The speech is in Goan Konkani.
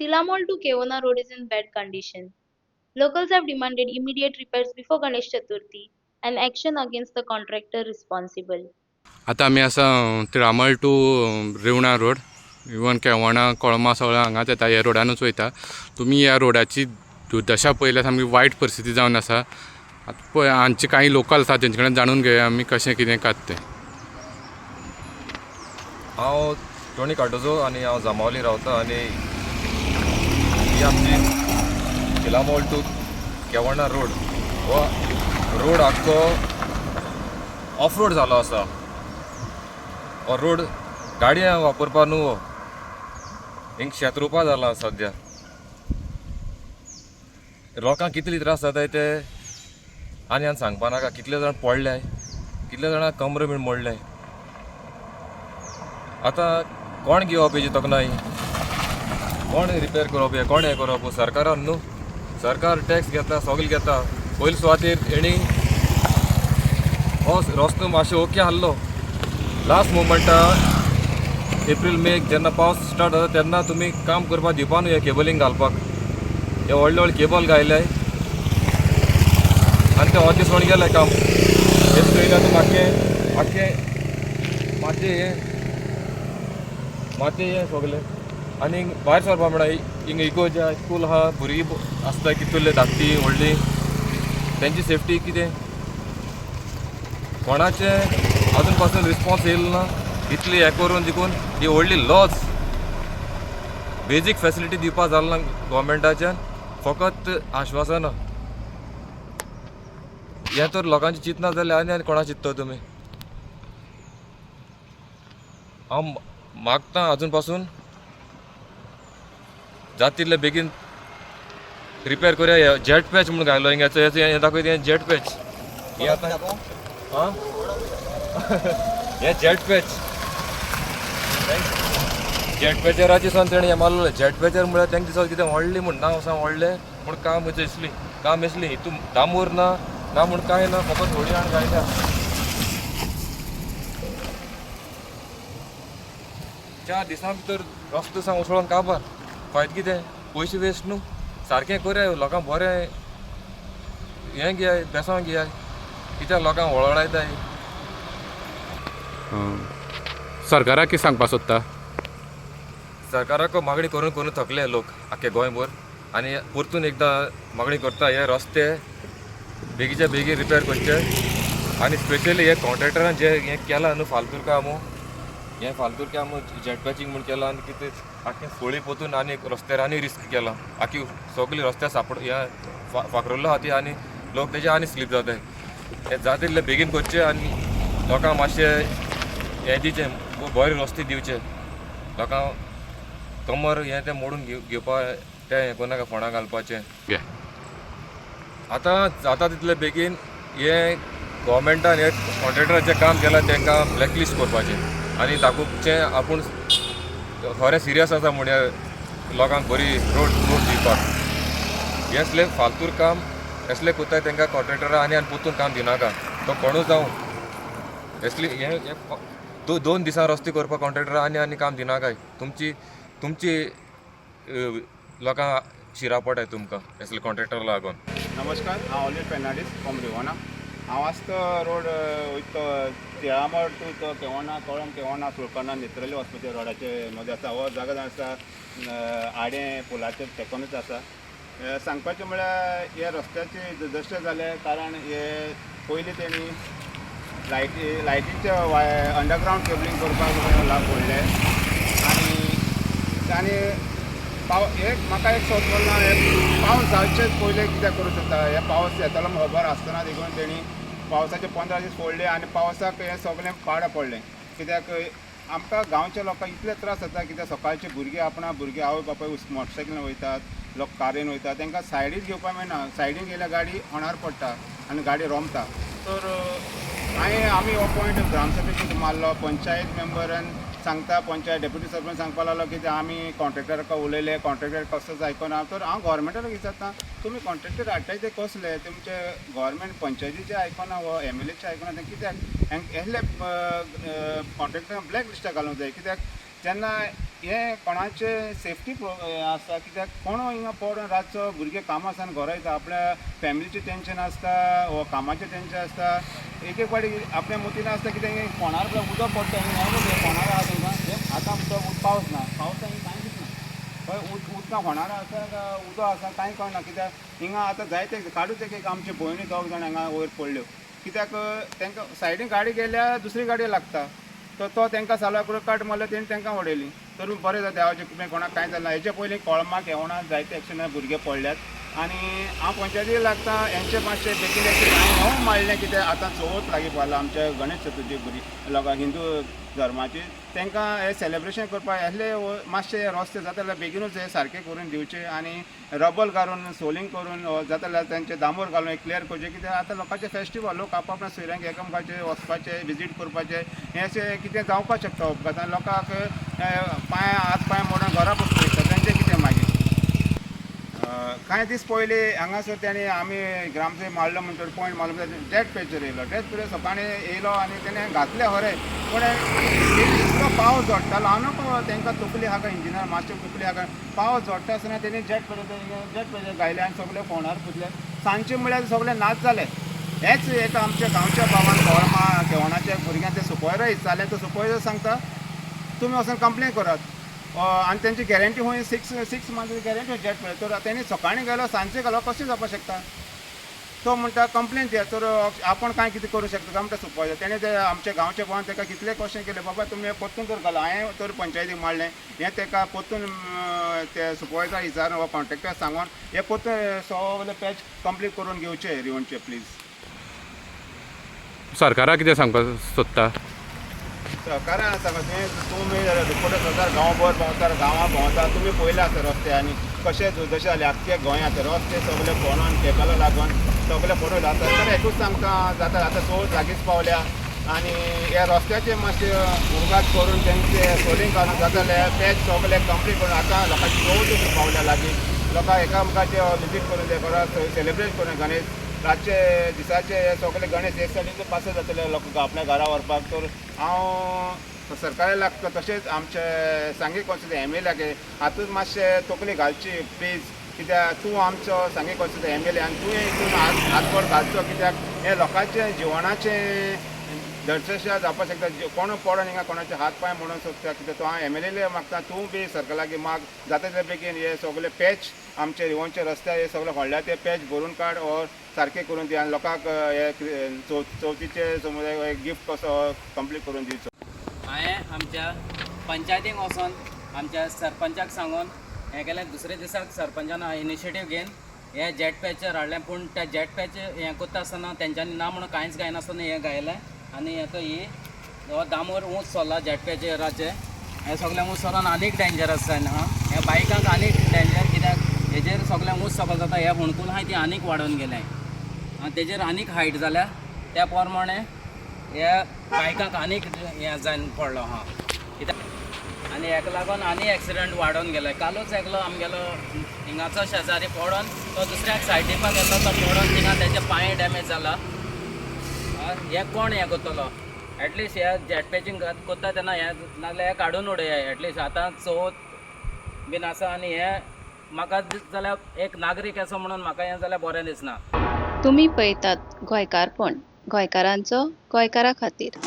Tilamol to Kevona road is in bad condition. Locals have demanded immediate repairs before Ganesh Chaturthi and action against the contractor responsible. आतां आमी आसा Tilamol to Rivna road, even Kevona Kolma सगळें हांगाच येता, ह्या रोडानूच वयता. तुमी ह्या रोडाची दुर्दशा पळयल्यार सामकी वायट परिस्थिती जावन आसा. आतां पळय हांचे कांय लोकल आसा तेंचे कडेन जाणून घेवया आमी कशें कितें कात तें. हांव टोनी कार्डोजो आनी हांव जांबावली रावता आनी ही आमची तिळामोल टू केवणा रोड हो रोड आख्खो ऑफ रोड जालो आसा. हो रोड गाडयां वापरपा न्हू, हो हिंग शेत रोवपा जाला सद्या. लोकांक कितले त्रास जाताय ते आनी आनी सांगपा नाका. कितले जाण पडले, कितले जाणां कमर बीन मोडले. आतां कोण घेवप हेजी तोखणाय, कोण रिपेर करप, हें कोण हें करप? सरकारान न्हू, सरकार टॅक्स घेता, सगळें घेता. पयले सुवातेर हेणी हो रस्तो मातशें ओके आहलो. लास्ट मुमेंटा एप्रील मेक जेन्ना पावस स्टार्ट जाता तेन्ना तुमी काम करपाक दिवपा न्हू, हें केबलींग घालपाक हे व्हडले व्हडले केबल घायले आनी ते अर्दे सोड गेले काम. हे चोयले आतां आख्खें आख्खें मातयें हें मातयें हें सगलें आनी भायर सरपा म्हणा. हिंगा इगोर्ज स्कूल आहा, भुरगीं आसता कितले धाकटी व्हडली, तेंची सेफ्टी कितें? कोणाचें अजून पासून रिस्पॉन्स येयलो ना. इतली हें करून देखून ही व्हडली लॉस, बेजीक फेसिलिटी दिवपा जाल ना गोवोरमेंटाच्यान, फकत आश्वासनां. हें तर लोकांचें चिंतना जाल्यार आनी आनी कोणा चिंत्ता तुमी? हांव मागता अजून पासून जाता तितले बेगीन रिपेर करुया. जेट पॅच म्हूण घायलो हिंगाचो, हें दाखयता, हें जेट पॅच हें आतां आं हें जेट पॅच, जेट पॅचराचे सान तेणें हें मारलें. जेट पॅचर म्हळ्यार तांकां दिसता कितें व्हडलें म्हूण नांव आसा व्हडलें, पूण काम येसली काम येसली. हितून दामोर ना ना म्हूण कांय ना, फकत होळी हाडून घायल्या. 4 दिसां भितर रस्तो सा उसळोन काबार, फायदो कितें? पयशे वेस्ट न्हू. सारकें करया, लोकांक बरें हें घेयाय, बेसांव घेयाय, कित्याक लोकांक वळवळायताय? सरकाराक कितें सांगपाक सोदता? सरकाराक मागणी करून करून थकले लोक आख्खे गोंयभर आनी परतून एकदां मागणी करता, हे रस्ते बेगीच्या बेगीन रिपेर करचे आनी स्पेशली हे कॉन्ट्रॅक्टरान जे हें केलां न्हू फालतूर काम, हें फालतूर काम जेट पॅचिंग म्हूण केलां आनी कितें आख्खें फोळी पोतून आनी रस्त्यार आनी रिस्क केलां. आख्खी सगळी रस्त्यार सापड हें फाफरल्लो आहा ती आनी लोक तेजे आनी स्लीप जाताय. हें जाता तितलें बेगीन करचें आनी लोकांक मातशें हें दिवचें, बरे रस्ते दिवचे लोकांक. कमर हें तें मोडून घेवपा तें हें करनाका, फोंडा घालपाचें. आतां जाता तितले बेगीन हें गोवोरमेंटान हें कॉन्ट्रॅक्टराचें काम केलां तांकां ब्लॅकलिस्ट करपाचें आनी दाखोवचें आपूण खरें सिरियस आसा म्हूण लोकांक बरी रोड रोड दिवपाक. हें असलें फालतूर काम असलें करताय तांकां कॉन्ट्रॅक्टरां आनी आनी परतून काम दिनाका, तो कोणूय जावं. असली हें 2 दिसां रस्ते करपाक कॉन्ट्रॅक्टरां आनी आनी काम दिनाकाय. तुमची तुमची लोकां शिरा पडाय तुमकां असले कॉन्ट्रॅक्टर लागून. नमस्कार, हांव ऑलिव फेर्नांडीस फ्रॉम रिवोना. हांव आसतो रोड वयतो तिळामळ टू तो केवोना, कोळम केवोना सुळकर्णा नेत्रली वचपाचे रोडाचे मदें आसा. हो जागो जावन आसा आडें पुलाचेर तेकोनूच आसा. सांगपाचें म्हळ्यार हे रस्त्याची दुर्दशा जाल्या कारण हे पयलीं तेणी लायटीचे अंडरग्रावंड केबलींग करपाक लाभ पडले आनी आनी पाव एक म्हाका एक सोदपाक ना, हे पावस जावचेच पयलीं कितें करूं शकता. हे पावस येतलो म्हूण खबर आसतना देखून तेणी पावसाचे 15 दीस फोडले आनी पावसाक हें सगळें पाड पडलें. कित्याक आमकां गांवच्या लोकांक इतले त्रास जाता कित्याक सकाळची भुरगीं आपणा भुरगीं आवय बापाय मोटरसायकलीन वयतात, लोक कारीन वयतात, तांकां सायडीक घेवपाक मेळना. सायडीन गेल्यार गाडी होणार पडटा आनी गाडी रोमता. तर हांवें आमी हो पॉयंट ग्रामसभेक मारलो, पंचायत मेंबरान सांगता, पंचायत डेप्युटी सरपंच सांगपाक लागलो की आमी कॉन्ट्रॅक्टराक उलयले, कॉन्ट्रॅक्टर कसोच आयकना. तर हांव गोवोरमेंटाक विचारता, तुमी कॉन्ट्रॅक्टर हाडटाय ते कसले? तुमचे गोवोरमेंट पंचायतीचे आयकना हो एम एल एचे आयकना, ते कित्याक असले कॉन्ट्रॅक्टर ब्लॅक लिस्टाक घालूंक जाय. कित्याक जेन्ना हें कोणाचें सेफ्टी आसता कित्याक कोण हिंगा पडोन रातचो भुरगे कामां सावन घरा येता, आपल्या फॅमिलीचें टेंशन आसता वा कामाचें टेंशन आसता. एक एक फावटी आपल्या मतीन आसता कितें फोंडार पळय उदक पडटा, फोंडार आहा तेंकां. आतां आमचो पावस ना, पावसा हिंगा कांय दिसना, हय उदकां फोंडार आसा, उदक आसा कांय कळना कित्याक हिंगा आतां जायते काडूच एक आमचे भयणी दोग जाण हांगा वयर पडल्यो कित्याक तांकां सायडीन गाडी गेल्यार दुसरी गाडी लागता, तर तो तांकां साल्वार करून काट मारलो, तेणी तांकां उडयली. तर बरें जाता देवाचें कृपेन कोणाक कांय जालें ना. हेचे पयलीं कोळमा केवणा जायते एक्सिडंट भुरगे पडल्यात आनी हांव पंचायती लागता हेंचे मातशें बेगीन बेगीन हांवें मांडलें कित्याक आतां चवथ लागीं पावला आमच्या गणेश चतुर्थी भुरगीं लोकां हिंदू धर्माची, तांकां हें सेलेब्रेशन करपाक असले मातशे रस्ते जाता जाल्यार बेगीनूच हे सारके करून दिवचे आनी रबल घालून सोलिंग करून जाता जाल्यार तांचे दांबोर घालून क्लियर करचें कित्याक आतां लोकांचें फेस्टिवल, लोक आपआपल्या सोयऱ्यांक एकामेकाचे वचपाचें विजीट करपाचें, हें अशें कितें जावपाक शकता अपघात आनी लोकांक पांय हात पांय मोडून घरा बसूंक शकता, तेंचें कितें मागीर. कांय दीस पयलीं हांगासर तेणी आमी ग्रामसेवक मारलो म्हणटकीर पॉयंट मारलो म्हणटकीर डेथ पेचर येयलो, डेथ पेचर सकाळीं येयलो आनी तेणें घातलें खरें, पूण इतलो पावस झडटालो हांव तांकां तकली आहा काय इंजिनियर मातशें तकली आहा काय, पावस झडटा आसतना तेणी जेट पेचर घायले आनी सगळे फोंडार पुतले, सांजचे म्हळ्यार सगळे नाच जाले. हेच एक आमच्या गांवच्या बाबान कोळमा केवणाच्या भुरग्यांक ते सुपरवायजर विचारलें, तो सुपरवायजर सांगता तुमी वचून कंप्लेन करात आनी तेंची गॅरंटी खंय 6 मंथ्स गॅरंटी जेट पळय, तर तेणी सकाळीं गेलो सांजचे गेलो कशें जावपाक शकता. तो म्हणटा कंप्लेन दिया, तर आपूण कांय कितें करूं शकता काय म्हणटा सुपरवायजर. तेणें ते आमच्या गांवच्या भावान ताका कितले क्वेश्चन केले, बाबा तुमी परतून तर घाला, हांवें तर पंचायतीक मारलें हें ताका परतून ते सुपरवायजर विचारून वा कॉन्ट्रेक्टर सांगून हें परतून सगळे पॅच कंप्लीट करून घेवचे रिवणचे प्लीज. सरकाराक कितें सांगपाक सोदता? सरकारान सांगा तुमी रिपोर्टर सरकार गांवभर भोंवता, गांवां भोंवता, तुमी पळयले आसा रस्ते आनी कशे दुर्दशा जाली आख्खे गोंयांत, रस्ते सगळे फोंडून केबलां लागून सगळे फोंडून. सरकार एकूच सांगता जाता आतां चवथ लागींच पावल्या आनी ह्या रस्त्याचे मातशे उरगात करून तेंचे सोलिंग घालून जाता जाल्यार पॅच सगळे कंप्लीट करून आतां लोकांची चवथ पावल्या लागीं, लोकांक एकामेकाचे विजीट करून ते घरा सेलेब्रेट करून गणेश रातचे दिसाचे हे सगळे गणेश एक सायडीन पास जातले लोक आपल्या घरा व्हरपाक. तर हांव सरकारा लागता तशेंच आमचे सांगे कॉन्स्टिट्युएन्सी MLA हातूंत मातशें तकली घालची प्लीज, कित्याक तूं आमचो सांगे कॉन्स्टिट्युएन्सी MLA आनी तुवें हितून हातबोट घालचो कित्याक हें लोकांचें जिवनाचें दर्शा जावपाक शकता. कोण पडोन हिंगा कोणाचे हात पांय मोडूंक शकता कित्याक तो हांव MLA मागता, तूं बी सरकारा लागीं माग जाता तितले बेगीन हे सगळे पॅच आमचे रिवणचे रस्त्यार हे सगळे व्हडल्या ते पॅच भरून काड और सारके करून दी आनी लोकांक हे चवथीचे समज गिफ्ट कसो कंप्लीट करून दिवचो. हांवें आमच्या पंचायतीक वचोन आमच्या सरपंचाक सांगून हें केलें. दुसऱ्या दिसाक सरपंचान इनिशिएटीव घेवन हें जेट पॅचर हाडलें, पूण त्या जेट पॅच हें करता आसतना तेंच्यांनी ना म्हणून कांयच गायनासतना हें गायलें आनी आतां ही हो दामोर ऊंच सरला जेट पॅचराचें, हें सगळें ऊंच सरोन आनीक डेंजरस जायन आहा, हें बायकांक आनीक डेंजर कित्याक हेजेर सगळें ऊंच सकयल जाता, हें फोंडकूल आहाय ती आनीक वाडोवन गेलें आनी तेजेर आनीक हायट जाल्या त्या प्रमाणे हे बायकांक आनीक हें जावन पडलो आहा कित्याक आनी हेका लागून आनी एक्सिडंट वाडोवन गेले. कालूच एकलो आमगेलो हिंगाचो शेजारी पडोन तो दुसऱ्याक सायड दिवपाक गेल्लो, तो पडोन थिंगा तेजे पांय डॅमेज जाला. हें कोण हें करतलो? एटलिस्ट हे जेट पॅचींग करता तेन्ना हें नाजाल्यार हें काडून उडया एटलिस्ट. आतां चवथ बीन आसा आनी हें म्हाका जाल्यार एक नागरीक असो म्हणून म्हाका हें जाल्यार बरें दिसना. तुमी पळयतात गोंयकारपण, गोंयकारांचो गोंयकारा खातीर.